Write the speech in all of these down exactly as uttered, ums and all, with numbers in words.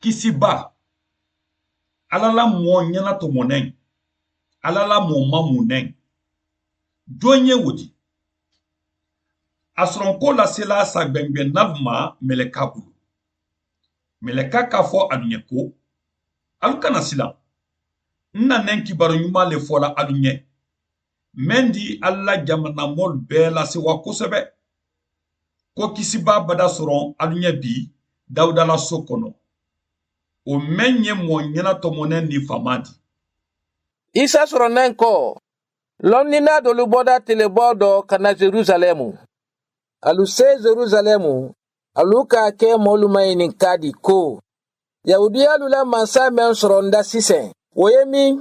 Kisiba, alla la moo ñana tomo neŋ, alla la moo mamu neŋ. Joŋ ye wo ti? A soronkoo la selaa sagbengbe nalu ma meleka bulu. Meleka ka fo alu ñe ko, alu kana silaŋ. N na neŋ kibaaru ñumaa le fo la alu ñe, meŋ di alla la jamanamoolu bee la sewa kosebe, ko kisibaa bada soroŋ alu ñe bii dawuda la so kono. Wo meŋ ye moo ñana tomo neŋ niŋ famaa ti. Isa soroŋ neŋ ko, londinaa doolu bota tileboo do ka na yerusaleemu. Alu see yerusaleemu, alu ka a ke moolu mayininkaa di ko, yahudiyaalu la mansaa meŋ soronda siseŋ, wo ye miŋ?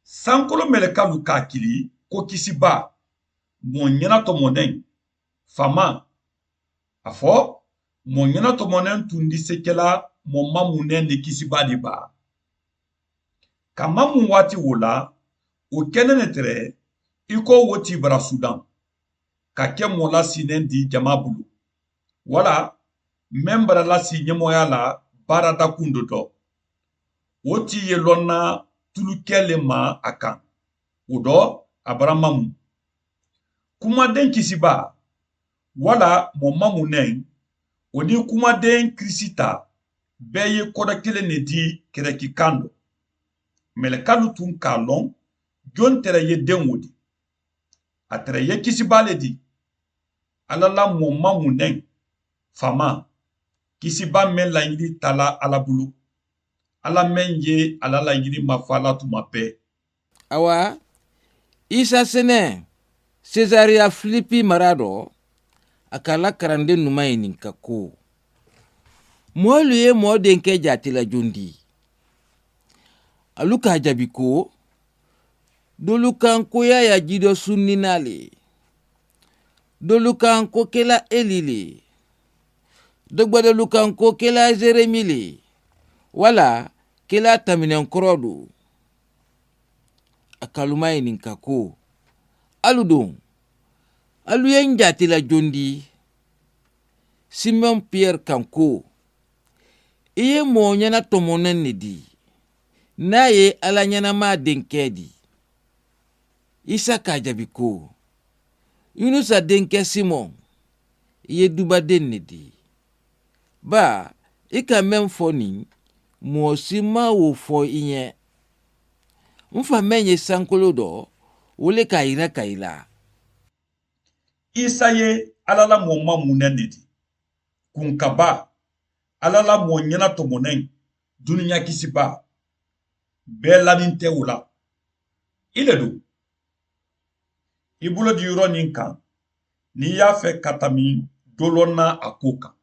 Sankolo melekaalu ka a kili ko kisibaa, moo ñana tomo neŋ, famaa. A fo, moo ñana tomo neŋ tundi se ke la moo mamu neŋ ni kisibaa di baa. Ka mamu waati wo la, wo kene ne tere i ko wo ti bara sudaŋ, ka ke moo la sii neŋ di jamaa bulu, wala meŋ bara la sii ñemoyaa la baarada kundo to. Wo ti ye loŋ na tulu kele ma a kaŋ, wo do a bara mamu. Kumadeŋ kisibaa, wala moo mamu neŋ, wo niŋ kumadeŋ kirisita bee ye kodo kiliŋ ne di kereki kando. Melekaalu tun ka a loŋ joŋ tere ye deŋ wo di. A tere ye kisibaa le di. Alla la moo mamu neŋ, famaa, kisibaa meŋ la yiri tala alla bulu, alla meŋ ye a la la yiri mafa la tuma bee. Awa, isa sene sezariya filipi mara do, a ka a la karandeŋ numayi ninka ko, moolu ye moo denke jaati la jondi? Alu ka a jabi ko, doolu ka n ko yaaya jiido sunninaa le, doolu ka n ko kela eli le, dogba doolu ka n ko kela jeremi le, wala kela tamineŋ koro do. A ka alu mayininka ko, alu duŋ, alu ye n jaati la jondi? Simeŋ piyeri ka n ko, i ye moo ñana tomo neŋ ne di, niŋ a ye alla ñanamaa denke di? Isa ka a jabi ko, yunusa denke simoŋ, i ye duba deŋ ne di. Baa, i ka meŋ fo niŋ, moo si maŋ wo fo i ñe. M fa meŋ ye sankoloo do, wo le ka a yira ka i la. Isa ye alla la moo maŋ mu neŋ ne ti. Kunkabaa, alla la moo ñana tomo neŋ, duniyaa kisibaa, bee lanintewo la. I le duŋ, i bulo di yoro niŋ kaŋ, niŋ i ye a fe ka tami doloŋ na a koo kaŋ.